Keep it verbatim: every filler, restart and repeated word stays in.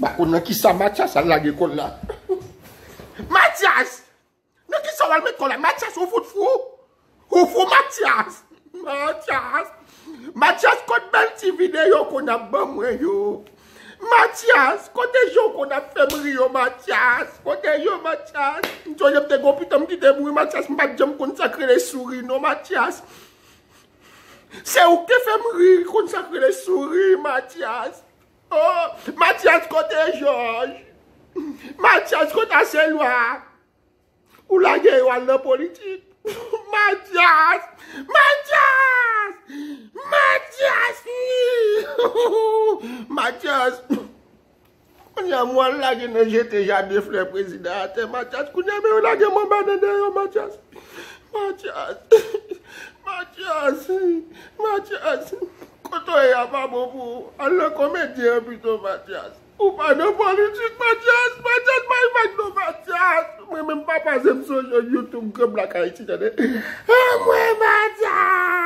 Pa konn nan kisa Matyas al lage kò l la. Matyas! Nan kisa w al met kò w la? Matyas, ou fout fou? Ou fou, Matyas? Matyas! Matyas, kot bèl ti videyo konn ap ban mwen yo? Matyas, kote jan w konn ap fè m ri yo, Matyas? Kote yo, Matyas? M sonje m te gon pitit m ki te mouri, Matyas, m pa t janm konn sa k rele souri non, Matyas. Se ou k te fè m ri, konn sa k rele souri, Matyas. Oh, Matyas, kote Jòj? Matyas, kote Aselwa? Ou lage yo al nan politik. Matyas! Matyas! Matyas! Matyas! Kounye a, mwen al lage nan jete jaden flè prezidan atè, Matyas. Kounye a, men yo lage m anba nan deyò, Matyas. Matyas! Matyas! Matyas! Kote w ye a pa bon pou ou. Al nan komedyen an pito, Matyas. Ou pa nan politik, Matyas. Matyas, bay vag non, Matyas. Mwen menm papa, se m sonje YouTube Gran Black Haiti, tande. Anmwe, Matyas!